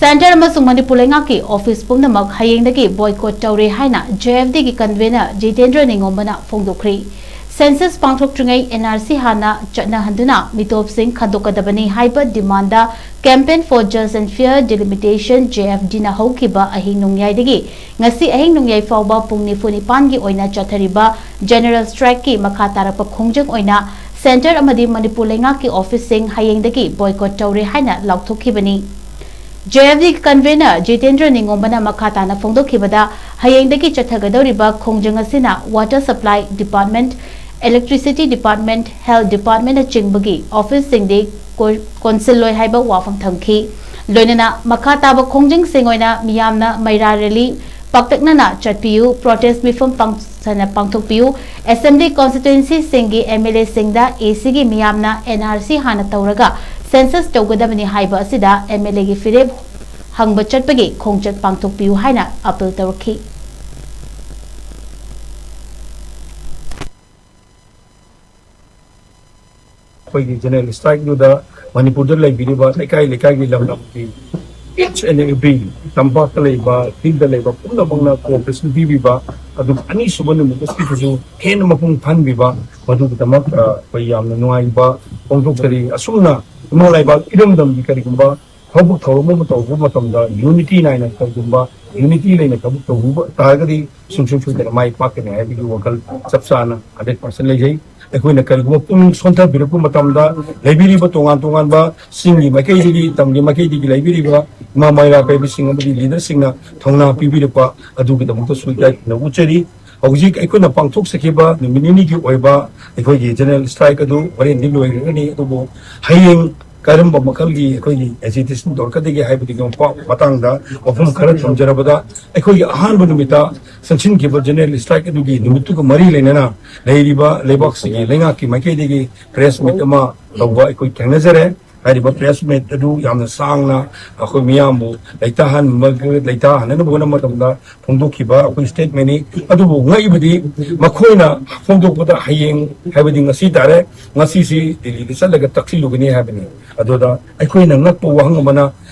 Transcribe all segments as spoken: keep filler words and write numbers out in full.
Centre ꯑꯃꯁꯨꯡ ꯃꯅꯤꯄꯨꯔ ꯂꯩꯉꯥꯛꯀꯤ office ꯄꯨꯝꯅꯃꯛ ꯍꯌꯦꯡꯗꯒꯤ ꯕꯣꯏꯀꯣꯠ ꯇꯧꯔꯦ ꯍꯥꯏꯅ ꯖꯦ ꯑꯦꯐ ꯗꯤꯒꯤ ꯀꯟꯚꯦꯅꯔ ꯖꯤꯇꯦꯟꯗ꯭ꯔ ꯅꯤꯉꯣꯝꯕꯅ ꯐꯣꯡꯗꯣꯛꯈ꯭ꯔꯤ꯫ ꯁꯦꯟꯁꯁ ꯄꯥꯡꯊꯣꯛꯇ꯭ꯔꯤꯉꯩ ꯑꯦꯟ ꯑꯥꯔ ꯁꯤ ꯍꯥꯟꯅ ꯆꯠꯅꯍꯟꯗꯨꯅ ꯃꯤꯇꯣꯞꯁꯤꯡ ꯈꯟꯗꯣꯛꯀꯗꯕꯅꯤ ꯍꯥꯏꯕ demand Campaign for Just and Fair Delimitation, J F ꯗꯤꯅ ꯍꯧꯈꯤꯕ ꯑꯍꯤꯡ ꯅꯣꯡꯌꯥꯏꯗꯒꯤ ꯉꯁꯤ ꯑꯍꯤꯡ ꯅꯣꯡꯌꯥꯏ ꯐꯥꯎꯕ ꯄꯨꯡ ꯅꯤꯐꯨ ꯅꯤꯄꯥꯟꯒꯤ ꯑꯣꯏꯅ ꯆꯠꯊꯔꯤꯕ ꯖꯦꯅꯔꯦꯜ ꯁ꯭ꯇ꯭ꯔꯥꯏꯛꯀꯤ ꯃꯈꯥ ꯇꯥꯔꯛꯄ ꯈꯣꯡꯖꯪ ꯑꯣꯏꯅ ꯁꯦꯟꯇꯔ ꯑꯃꯗꯤ ꯃꯅꯤꯄꯨꯔ ꯂꯩꯉꯥꯛꯀꯤ ꯑꯣꯐꯤꯁꯁꯤꯡ ꯍꯌꯦꯡꯗꯒꯤ ꯕꯣꯏꯀꯣꯠ ꯇꯧꯔꯦ ꯍꯥꯏꯅ ꯂꯥꯎꯊꯣꯛꯈꯤꯕꯅꯤ꯫ J F D convenor Jitendra ꯅꯤꯉꯣꯝꯕꯅ ꯃꯈꯥ ꯇꯥꯅ ꯐꯣꯡꯗꯣꯛꯈꯤꯕꯗ, ꯍꯌꯦꯡꯗꯒꯤ ꯆꯠꯊꯒꯗꯧꯔꯤꯕ ꯈꯣꯡꯖꯪ ꯑꯁꯤꯅ water supply department, electricity department, health ꯗꯤꯄꯥꯔꯠꯃꯦꯟꯠꯅꯆꯤꯡꯕꯒꯤ ꯑꯣꯐꯤꯁꯁꯤꯡꯗꯤ ꯀꯣ-, ꯀꯣꯟꯁꯤꯜꯂꯣꯏ ꯍꯥꯏꯕ ꯋꯥꯐꯝ ꯊꯝꯈꯤ꯫ ꯂꯣꯏꯅꯅ ꯃꯈꯥ ꯇꯥꯕ ꯈꯣꯡꯖꯪꯁꯤꯡ ꯑꯣꯏꯅ ꯃꯤꯌꯥꯝꯅ ꯃꯩꯔꯥ ꯔꯦꯂꯤ ꯄꯥꯛꯇꯛꯅꯅ ꯆꯠꯄꯤꯌꯨ, ꯄ꯭ꯔꯣꯇꯦꯁ꯭ꯠ ꯃꯤꯐꯝ ꯄꯥꯡ-, ꯁꯅ ꯄꯥꯡꯊꯣꯛꯄꯤꯌꯨ, ꯑꯦꯁꯦꯝꯕ꯭ꯂꯤ ꯀꯣꯟꯁꯇꯤꯇ꯭ꯋꯦꯟꯁꯤꯁꯤꯡꯒꯤ ꯑꯦꯝ ꯑꯦꯜ ꯑꯦꯁꯤꯡꯗ ꯑꯦ ꯁꯤꯒꯤ ꯃꯤꯌꯥꯝꯅ ꯑꯦꯟ ꯑꯥꯔ ꯁꯤ ꯍꯥꯟꯅ ꯇꯧꯔꯒ ꯁꯦꯟꯁꯁ ꯇꯧꯒꯗꯕꯅꯤ ꯍꯥꯏꯕ ꯑꯁꯤꯗ ꯑꯦꯝ ꯑꯦꯜ ꯑꯦꯒꯤ ꯐꯤꯔꯦꯞ ꯍꯪꯕ ꯆꯠꯄꯒꯤ ꯈꯣꯡꯆꯠ ꯄꯥꯡꯊꯣꯛꯄꯤꯌꯨ ꯍꯥꯏꯅ ꯑꯥꯄꯤꯜ ꯇꯧꯔꯛꯈꯤ꯫ ꯑꯩꯈꯣꯏꯒꯤ ꯖꯦꯅꯔꯦꯜ ꯁ꯭ꯇ꯭ꯔꯥꯏꯛꯇꯨꯗ ꯃꯅꯤꯄꯨꯔꯗ ꯂꯩꯕꯤꯔꯤꯕ ꯂꯩꯀꯥꯏ ꯂꯩꯀꯥꯏꯒꯤ ꯂꯝꯗꯝꯒꯤ each and every ꯇꯝꯄꯥꯛꯇ ꯂꯩꯕ, ꯐꯤꯜꯗ ꯂꯩꯕ ꯄꯨꯝꯅꯃꯛꯅ ꯀꯣꯑꯣꯄꯔꯦꯁꯟ ꯄꯤꯕꯤꯕ, ꯑꯗꯨꯒ ꯑꯅꯤꯁꯨꯕ ꯅꯨꯃꯤꯠ ꯑꯁꯤꯗꯁꯨ ꯍꯦꯟꯅ ꯃꯄꯨꯡ ꯐꯥꯍꯟꯕꯤꯕ, ꯃꯗꯨꯒꯤꯗꯃꯛ, ꯑ, ꯑꯩꯈꯣꯏ ꯌꯥꯝꯅ ꯅꯨꯡꯉꯥꯏꯕ ꯐꯣꯡꯗꯣꯛꯆꯔꯤ꯫ ꯑꯁꯨꯝꯅ ꯏꯃꯥ ꯂꯩꯕꯥꯛ ꯏꯔꯝꯗꯝꯒꯤ ꯀꯔꯤꯒꯨꯝꯕ ꯊꯕꯛ ꯊꯧꯔꯝ ꯑꯃ ꯇꯧꯕ ꯃꯇꯝꯗ ꯌꯨꯅꯤꯇꯤ ꯅꯥꯏꯅ ꯀꯔꯤꯒꯨꯝꯕ ꯌꯨꯅꯤꯇꯤ ꯂꯩꯅ ꯊꯕꯛ ꯇꯧꯕ ꯇꯥꯔꯒꯗꯤ ꯁꯨꯡꯁꯣꯏ ꯁꯣꯏꯗꯅ ꯃꯥꯏ ꯄꯥꯛꯀꯅꯤ ꯍꯥꯏꯕꯒꯤ ꯋꯥꯈꯜ ꯆꯞ ꯆꯥꯅ ꯍꯟꯗ꯭ꯔꯦꯠ ꯄꯥꯔꯁꯦꯟ ꯂꯩꯖꯩ꯫ ꯑꯩꯈꯣꯏꯅ ꯀꯔꯤꯒꯨꯝꯕ ꯄꯨꯛꯅꯤꯡ ꯁꯣꯟꯊꯕꯤꯔꯛꯄ ꯃꯇꯝꯗ ꯂꯩꯕꯤꯔꯤꯕ ꯇꯣꯉꯥꯟ ꯇꯣꯉꯥꯟꯕ ꯆꯤꯡꯒꯤ ꯃꯥꯏꯀꯩꯗꯒꯤ, ꯇꯝꯒꯤ ꯃꯥꯏꯀꯩꯗꯒꯤ ꯂꯩꯕꯤꯔꯤꯕ ꯏꯃꯥ ꯃꯩꯔꯥ ꯄꯥꯏꯕꯤꯁꯤꯡ ꯑꯃꯗꯤ ꯂꯤꯗꯔꯁꯤꯡꯅ ꯊꯧꯅꯥ ꯄꯤꯕꯤꯔꯛꯄ ꯑꯗꯨꯒꯤꯗꯃꯛꯇꯁꯨ ꯏꯀꯥꯏ ꯈꯨꯝꯅꯕ ꯎꯠꯆꯔꯤ꯫ ꯍꯧꯖꯤꯛ ꯑꯩꯈꯣꯏꯅ ꯄꯥꯡꯊꯣꯛꯆꯈꯤꯕ ꯅꯨꯃꯤꯠ ꯅꯤꯅꯤꯒꯤ ꯑꯣꯏꯕ ꯑꯩꯈꯣꯏꯒꯤ ꯖꯦꯅꯔꯦꯜ ꯁ꯭ꯇ꯭ꯔꯥꯏꯛ ꯑꯗꯨ ꯍꯣꯔꯦꯟꯗꯤ ꯂꯣꯏꯈ꯭ꯔꯒꯅꯤ, ꯑꯗꯨꯕꯨ ꯍꯌꯦꯡ ꯀꯔꯝꯕ ꯃꯈꯜꯒꯤ ꯑꯩꯈꯣꯏꯒꯤ ꯑꯦꯖꯤꯇꯦꯁꯟ ꯇꯧꯔꯛꯀꯗꯒꯦ ꯍꯥꯏꯕꯗꯨꯒꯤ ꯃꯄꯥ-, ꯃꯇꯥꯡꯗ ꯋꯥꯐꯝ ꯈꯔ ꯊꯝꯖꯔꯕꯗ, ꯑꯩꯈꯣꯏꯒꯤ ꯑꯍꯥꯟꯕ ꯅꯨꯃꯤꯠꯇ ꯆꯪꯁꯤꯟꯈꯤꯕ ꯖꯦꯅꯔꯦꯜ ꯁ꯭ꯇ꯭ꯔꯥꯏꯛ ꯑꯗꯨꯒꯤ ꯅꯨꯃꯤꯠꯇꯨꯒ ꯃꯔꯤ ꯂꯩꯅꯅ ꯂꯩꯔꯤꯕ ꯂꯩꯕꯥꯛꯁꯤꯒꯤ ꯂꯩꯉꯥꯛꯀꯤ ꯃꯥꯏꯀꯩꯗꯒꯤ ꯄ꯭ꯔꯦꯁ ꯃꯤꯠ ꯑꯃ ꯇꯧꯕ ꯑꯩꯈꯣꯏ ꯊꯦꯡꯅꯖꯔꯦ꯫ ꯍꯥꯏꯔꯤꯕ ꯄ꯭ꯔꯦꯁ ꯃꯤꯠ ꯑꯗꯨ ꯌꯥꯝꯅ ꯁꯥꯡꯅ ꯑꯩꯈꯣꯏ ꯃꯤꯌꯥꯝꯕꯨ ꯂꯩꯇꯥꯍꯟꯕ-, ꯂꯩꯇꯥꯍꯟꯅꯅꯕ ꯍꯣꯠꯅꯕ ꯃꯇꯝꯗ ꯐꯣꯡꯗꯣꯛꯈꯤꯕ ꯑꯩꯈꯣꯏ ꯁ꯭ꯇꯦꯠꯃꯦꯟꯅꯤ꯫ ꯑꯗꯨꯕꯨ ꯉꯛꯏꯕꯗꯤ ꯃꯈꯣꯏꯅ ꯐꯣꯡꯗꯣꯛꯄꯗ ꯍꯌꯦꯡ, ꯍꯥꯏꯕꯗꯤ ꯉꯁꯤ ꯇꯥꯔꯦ, ꯉꯁꯤꯁꯤ ꯗꯤꯜꯂꯤꯗ ꯆꯠꯂꯒ ꯇꯛꯁꯤꯜꯂꯨꯒꯅꯤ ꯍꯥꯏꯕꯅꯤ꯫ ꯑꯗꯨꯗ ꯑꯩꯈꯣꯏꯅ ꯉꯛꯄ ꯋꯥꯍꯪ ꯑꯃꯅ,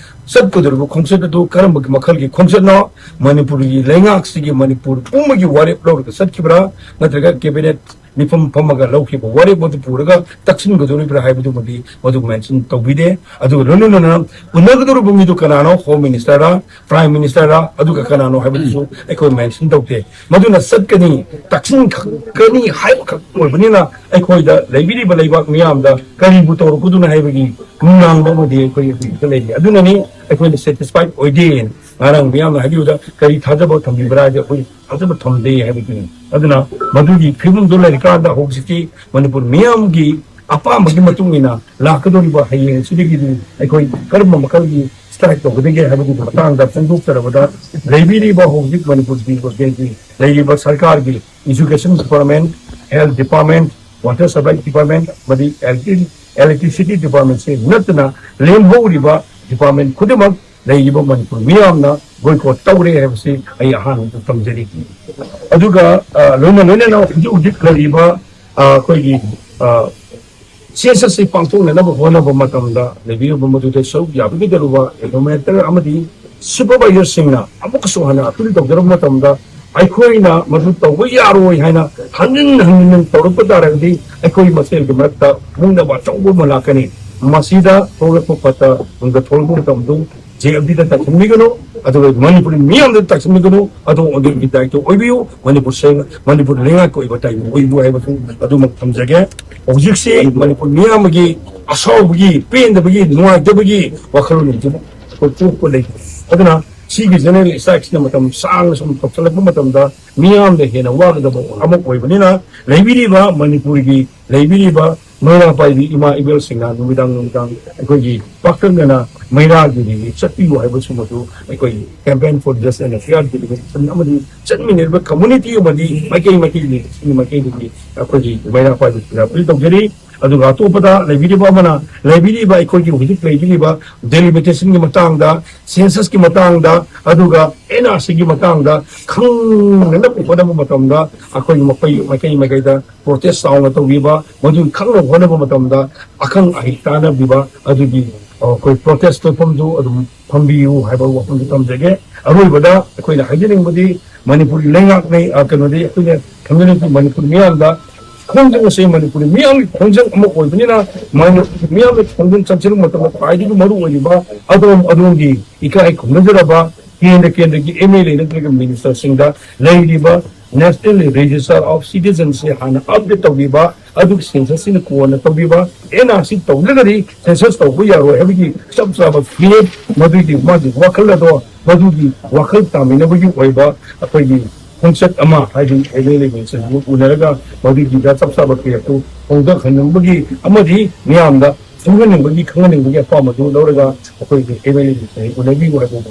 ꯆꯠꯀꯗꯧꯔꯤꯕ ꯈꯣꯡꯆꯠ ꯑꯗꯨ ꯀꯔꯝꯕ ꯃꯈꯜꯒꯤ ꯈꯣꯡꯆꯠꯅꯣ? ꯃꯅꯤꯄꯨꯔꯒꯤ ꯂꯩꯉꯥꯛꯁꯤꯒꯤ ꯃꯅꯤꯄꯨꯔ ꯄꯨꯝꯕꯒꯤ ꯋꯥꯔꯦꯞ ꯂꯧꯔꯒ ꯆꯠꯈꯤꯕ꯭ꯔꯥ, ꯅꯠꯇ꯭ꯔꯒ ꯀꯦꯕꯤꯅꯦꯠ ꯃꯤꯐꯝ ꯐꯝꯃꯒ ꯂꯧꯈꯤꯕ ꯋꯥꯔꯦꯞ ꯑꯗꯨ ꯄꯨꯔꯒ ꯇꯛꯁꯤꯟꯒꯗꯧꯔꯤꯕ꯭ꯔꯥ ꯍꯥꯏꯕꯗꯨꯃꯗꯤ ꯃꯗꯨ ꯃꯦꯟꯁꯟ ꯇꯧꯕꯤꯗꯦ꯫ ꯑꯗꯨꯒ ꯂꯣꯏꯅ ꯂꯣꯏꯅꯅ ꯎꯅꯒꯗꯧꯔꯤꯕ ꯃꯤꯗꯨ ꯀꯅꯥꯅꯣ, ꯍꯣꯝ ꯃꯤꯅꯤꯁꯇꯔꯔꯥ, ꯄ꯭ꯔꯥꯏꯝ ꯃꯤꯅꯤꯁꯇꯔꯔꯥ, ꯑꯗꯨꯒ ꯀꯅꯥꯅꯣ ꯍꯥꯏꯕꯗꯨꯁꯨ ꯑꯩꯈꯣꯏ ꯃꯦꯟꯁꯟ ꯇꯧꯗꯦ꯫ ꯃꯗꯨꯅ ꯆꯠꯀꯅꯤ, ꯇꯛꯁꯤꯟꯒꯅꯤ ꯍꯥꯏꯕꯈꯛ ꯑꯣꯏꯕꯅꯤꯅ ꯑꯩꯈꯣꯏꯗ ꯂꯩꯕꯤꯔꯤꯕ ꯂꯩꯕꯥꯛ ꯃꯤꯌꯥꯝꯗ ꯀꯔꯤꯕꯨ ꯇꯧꯔꯛꯀꯗꯣꯏꯅꯣ ꯍꯥꯏꯕꯒꯤ ꯅꯨꯡꯅꯥꯡꯕ ꯑꯃꯗꯤ ꯑꯩꯈꯣꯏ ꯍꯧꯖꯤꯛꯇ ꯂꯩꯔꯤ꯫ ꯑꯗꯨꯅꯅꯤ ꯑꯩꯈꯣꯏꯅ ꯁꯦꯇꯤꯁꯐꯥꯏꯠ ꯑꯣꯏꯗꯦ꯫ ꯉꯔꯥꯡ ꯃꯤꯌꯥꯝꯅ ꯍꯥꯏꯕꯤꯕꯗ ꯀꯔꯤ ꯊꯥꯖꯕ ꯊꯝꯕꯤꯕ꯭ꯔꯥ ꯍꯥꯏꯗꯤ ꯑꯩꯈꯣꯏ ꯊꯥꯖꯕ ꯊꯝꯗꯦ ꯍꯥꯏꯕꯗꯨꯅꯤ꯫ ꯑꯗꯨꯅ ꯃꯗꯨꯒꯤ ꯐꯤꯕꯝꯗꯨ ꯂꯩꯔꯤꯀꯥꯟꯗ ꯍꯧꯖꯤꯛꯇꯤ ꯃꯅꯤꯄꯨꯔ ꯃꯤꯌꯥꯝꯒꯤ ꯑꯄꯥꯝꯕꯒꯤ ꯃꯇꯨꯡ ꯏꯟꯅ ꯂꯥꯛꯀꯗꯧꯔꯤꯕ ꯍꯌꯦꯡ ꯑꯁꯤꯗꯒꯤꯗꯤ ꯑꯩꯈꯣꯏ ꯀꯔꯝꯕ ꯃꯈꯜꯒꯤ ꯁ꯭ꯇ꯭ꯔꯥꯏꯛ ꯇꯧꯒꯗꯒꯦ ꯍꯥꯏꯕꯗꯨꯒꯤ ꯃꯇꯥꯡꯗ ꯐꯣꯡꯗꯣꯛꯆꯔꯕꯗ, ꯂꯩꯕꯤꯔꯤꯕ ꯍꯧꯖꯤꯛ ꯃꯅꯤꯄꯨꯔꯒꯤ ꯒꯣꯔꯃꯦꯟꯒꯤ ꯂꯩꯔꯤꯕ ꯁꯔꯀꯥꯔꯒꯤ education department, health department, water supply department ꯑꯃꯗꯤ ꯏꯂꯦꯛꯇ꯭ꯔꯤꯁꯤꯇꯤ ꯗꯤꯄꯥꯔꯠꯃꯦꯟꯁꯦ ꯅꯠꯇꯅ ꯂꯦꯝꯍꯧꯔꯤꯕ ꯗꯤꯄꯥꯔꯠꯃꯦꯟ ꯈꯨꯗꯤꯡꯃꯛ ꯂꯩꯔꯤꯕ ꯃꯅꯤꯄꯨꯔ ꯃꯤꯌꯥꯝꯅ ꯕꯣꯏꯀꯣꯠ ꯇꯧꯔꯦ ꯍꯥꯏꯕꯁꯤ ꯑꯩ ꯑꯍꯥꯟꯕꯗ ꯊꯝꯖꯔꯤ꯫ ꯑꯗꯨꯒ ꯑ, ꯂꯣꯏꯅ ꯂꯣꯏꯅꯅ ꯍꯧꯖꯤꯛ ꯍꯧꯖꯤꯛ ꯂꯩꯔꯤꯕ ꯑ, ꯑꯩꯈꯣꯏꯒꯤ ꯑ, ꯁꯦꯟꯁꯁꯁꯤ ꯄꯥꯡꯊꯣꯛꯅꯅꯕ ꯍꯣꯠꯅꯕ ꯃꯇꯝꯗ ꯂꯩꯕꯤꯔꯤꯕ ꯃꯗꯨꯗ ꯁꯔꯨꯛ ꯌꯥꯕꯤꯒꯗꯧꯔꯤꯕ ꯑꯦꯒ꯭ꯔꯤꯃꯦꯟꯇꯔ ꯑꯃꯗꯤ ꯁꯨꯄꯔꯚꯥꯏꯖꯔꯁꯤꯡꯅ ꯑꯃꯨꯛꯀꯁꯨ ꯍꯟꯅ ꯑꯄꯤꯜ ꯇꯧꯖꯔꯕ ꯃꯇꯝꯗ ꯑꯩꯈꯣꯏꯅ ꯃꯗꯨ ꯇꯧꯕ ꯌꯥꯔꯣꯏ ꯍꯥꯏꯅ ꯍꯟꯖꯤꯟ ꯍꯟꯖꯤꯟ ꯇꯧꯔꯛꯄ ꯇꯥꯔꯒꯗꯤ ꯑꯩꯈꯣꯏ ꯃꯁꯦꯜꯒꯤ ꯃꯔꯛꯇ ꯃꯨꯛꯅꯕ ꯑꯆꯧꯕ ꯑꯃ ꯂꯥꯛꯀꯅꯤ꯫ ꯃꯁꯤꯗ ꯊꯣꯛꯂꯛꯄ ꯐꯠꯇ ꯅꯨꯡꯗ ꯊꯣꯛꯂꯛꯄ ꯃꯇꯝꯗ ꯖꯦ ꯑꯦꯐ ꯗꯤꯗ ꯇꯥꯏꯁꯤꯟꯕꯤꯒꯅꯨ, ꯑꯗꯨꯒ ꯃꯅꯤꯄꯨꯔꯤ ꯃꯤꯌꯥꯝꯗ ꯇꯥꯏꯁꯤꯟꯕꯤꯒꯅꯨ꯫ ꯑꯗꯨ ꯑꯗꯨꯒꯤ ꯗꯥꯏꯇ ꯑꯣꯏꯕꯤꯌꯨ꯫ ꯃꯅꯤꯄꯨꯔ ꯁꯦꯡꯅ ꯃꯅꯤꯄꯨꯔ ꯂꯩꯉꯥꯛꯀꯤ ꯑꯣꯏꯕ ꯗꯥꯏꯇ ꯑꯣꯏꯕꯤꯌꯨ ꯍꯥꯏꯕꯁꯨ ꯑꯗꯨꯃꯛ ꯊꯝꯖꯒꯦ꯫ ꯍꯧꯖꯤꯛꯁꯤ ꯃꯅꯤꯄꯨꯔ ꯃꯤꯌꯥꯝꯒꯤ ꯑꯁꯥꯎꯕꯒꯤ, ꯄꯦꯟꯗꯕꯒꯤ, ꯅꯨꯡꯉꯥꯏꯇꯕꯒꯤ ꯋꯥꯈꯜꯂꯣꯟ ꯑꯗꯨꯃꯛ ꯑꯩꯈꯣꯏ ꯄꯣꯛꯄ ꯂꯩ꯫ ꯑꯗꯨꯅ ꯁꯤꯒꯤ ꯖꯦꯅꯔꯦꯜ ꯁ꯭ꯇ꯭ꯔꯥꯏꯛꯁꯤꯅ ꯃꯇꯝ ꯁꯥꯡꯅ ꯁꯨꯝ ꯇꯧꯁꯜꯂꯛꯄ ꯃꯇꯝꯗ ꯃꯤꯌꯥꯝꯗ ꯍꯦꯟꯅ ꯋꯥꯒꯗꯕ ꯑꯃ ꯑꯣꯏꯕꯅꯤꯅ, ꯂꯩꯕꯤꯔꯤꯕ ꯃꯅꯤꯄꯨꯔꯒꯤ ꯂꯩꯕꯤꯔꯤꯕ ꯃꯩꯔꯥ ꯄꯥꯏꯕꯤ ꯏꯃꯥ ꯏꯕꯦꯜꯁꯤꯡꯅ ꯅꯨꯃꯤꯗꯥꯡ ꯅꯨꯃꯤꯗꯥꯡ ꯑꯩꯈꯣꯏꯒꯤ ꯄꯥꯛꯇꯛꯅꯅ ꯃꯩꯔꯥꯒꯤ ꯔꯦꯂꯤ ꯆꯠꯄꯤꯌꯨ ꯍꯥꯏꯕꯁꯤꯃꯁꯨ ꯑꯩꯈꯣꯏꯒꯤ Campaign for Justice and Fair Delimitation ꯑꯃꯗꯤ ꯆꯠꯃꯤꯟꯅꯔꯤꯕ ꯀꯝꯃꯨꯅꯤꯇꯤ ꯑꯃꯗꯤ ꯃꯥꯏꯀꯩ ꯃꯥꯏꯀꯩꯒꯤ ꯃꯥꯏꯀꯩꯗꯒꯤ ꯑꯩꯈꯣꯏꯒꯤ ꯃꯩꯔꯥ ꯄꯥꯏꯕꯤꯁꯤꯡꯗ ꯑꯄꯤꯜ ꯇꯧꯖꯔꯤ꯫ ꯑꯗꯨꯒ ꯑꯇꯣꯞꯄꯗ ꯂꯩꯕꯤꯔꯤꯕ ꯑꯃꯅ ꯂꯩꯕꯤꯔꯤꯕ ꯑꯩꯈꯣꯏꯒꯤ ꯍꯧꯖꯤꯛ ꯂꯩꯕꯤꯔꯤꯕ ꯗꯦꯂꯤꯃꯤꯇꯦꯁꯟꯒꯤ ꯃꯇꯥꯡꯗ, ꯁꯦꯟꯁꯁꯀꯤ ꯃꯇꯥꯡꯗ, ꯑꯗꯨꯒ ꯑꯦꯟ ꯑꯥꯔ ꯁꯤꯒꯤ ꯃꯇꯥꯡꯗ ꯈꯪꯅꯅꯕ ꯍꯣꯠꯅꯕ ꯃꯇꯝꯗ ꯑꯩꯈꯣꯏꯒꯤ ꯃꯄꯩ-, ꯃꯥꯏꯀꯩ ꯃꯥꯏꯀꯩꯗ ꯄ꯭ꯔꯣꯇꯦꯁ ꯆꯥꯎꯅ ꯇꯧꯕꯤꯕ, ꯃꯗꯨ ꯈꯪꯅꯕ ꯍꯣꯠꯅꯕ ꯃꯇꯝꯗ ꯑꯈꯪ ꯑꯍꯩ ꯇꯥꯟꯅꯕꯤꯕ ꯑꯗꯨꯒꯤ ꯑꯩꯈꯣꯏ ꯄ꯭ꯔꯣꯇꯦꯁ ꯇꯧꯐꯝꯁꯨ ꯑꯗꯨꯝ ꯐꯝꯕꯤꯌꯨ ꯍꯥꯏꯕ ꯋꯥꯐꯝꯁꯨ ꯊꯝꯖꯒꯦ꯫ ꯑꯔꯣꯏꯕꯗ ꯑꯩꯈꯣꯏꯅ ꯍꯥꯏꯖꯅꯤꯡꯕꯗꯤ ꯃꯅꯤꯄꯨꯔꯒꯤ ꯂꯩꯉꯥꯛꯅ, ꯑ, ꯀꯩꯅꯣꯗꯤ ꯑꯩꯈꯣꯏꯅ ꯈꯪꯖꯅꯤꯡꯕꯗꯤ ꯃꯅꯤꯄꯨꯔ ꯃꯤꯌꯥꯝꯗ ꯈꯣꯡꯖꯪ ꯑꯁꯤ ꯃꯅꯤꯄꯨꯔꯤ ꯃꯤꯌꯥꯝꯒꯤ ꯈꯣꯡꯖꯪ ꯑꯃ ꯑꯣꯏꯕꯅꯤꯅ, ꯃꯅꯤꯄꯨꯔ ꯃꯤꯌꯥꯝꯒꯤ ꯈꯣꯡꯖꯪ ꯆꯪꯁꯤꯟꯕ ꯃꯇꯝꯗ ꯈ꯭ꯋꯥꯏꯗꯒꯤ ꯃꯔꯨ ꯑꯣꯏꯔꯤꯕ ꯑꯗꯣꯝ ꯑꯗꯣꯝꯒꯤ ꯏꯀꯥꯏ ꯈꯨꯝꯅꯖꯔꯕ ꯀꯦꯟꯗ꯭ꯔ ꯀꯦꯟꯗ꯭ꯔꯒꯤ ꯑꯦꯝ ꯑꯦꯜ ꯑꯦ ꯅꯠꯇ꯭ꯔꯒ ꯃꯤꯅꯤꯁꯇꯔꯁꯤꯡꯗ ꯂꯩꯔꯤꯕ National Register of Citizens ꯁꯦ ꯍꯥꯟꯅ ꯑꯞꯗꯦꯠ ꯇꯧꯕꯤꯕ, ꯑꯗꯨꯒ ꯁꯦꯟꯁꯁꯁꯤꯅ ꯀꯣꯟꯅ ꯇꯧꯕꯤꯕ, ꯑꯦꯟ ꯑꯥꯔ ꯁꯤ ꯇꯧꯗ꯭ꯔꯒꯗꯤ ꯁꯦꯟꯁꯁ ꯇꯧꯕ ꯌꯥꯔꯣꯏ ꯍꯥꯏꯕꯒꯤ ꯆꯞ ꯆꯥꯕ ꯐꯤꯔꯦꯞ, ꯃꯗꯨꯒꯤ ꯃꯥꯒꯤ ꯋꯥꯈꯜ ꯑꯗꯣ, ꯃꯗꯨꯒꯤ ꯋꯥꯈꯜ ꯇꯥꯃꯤꯟꯅꯕꯒꯤ ꯑꯣꯏꯕ ꯑꯩꯈꯣꯏꯒꯤ ꯈꯣꯡꯆꯠ ꯑꯃ ꯍꯥꯏꯗꯤ ꯑꯦꯝ ꯑꯦꯜ ꯑꯦꯁꯤꯡ ꯎꯅꯔꯒ ꯃꯗꯨꯒꯤꯗ ꯆꯞ ꯆꯥꯕ ꯐꯤꯔꯦꯞꯇꯨ ꯍꯣꯡꯗꯣꯛꯍꯟꯅꯤꯡꯕꯒꯤ ꯑꯃꯗꯤ ꯃꯤꯌꯥꯝꯗ ꯈꯪꯍꯟꯅꯤꯡꯕꯒꯤ, ꯈꯪꯍꯟꯅꯤꯡꯕꯒꯤ ꯑꯄꯥꯝꯕꯗꯨ ꯂꯧꯔꯒ ꯑꯩꯈꯣꯏꯒꯤ ꯑꯦꯝ ꯑꯦꯜ ꯑꯦꯁꯤꯡ ꯎꯅꯕꯤꯌꯨ ꯍꯥꯏꯕ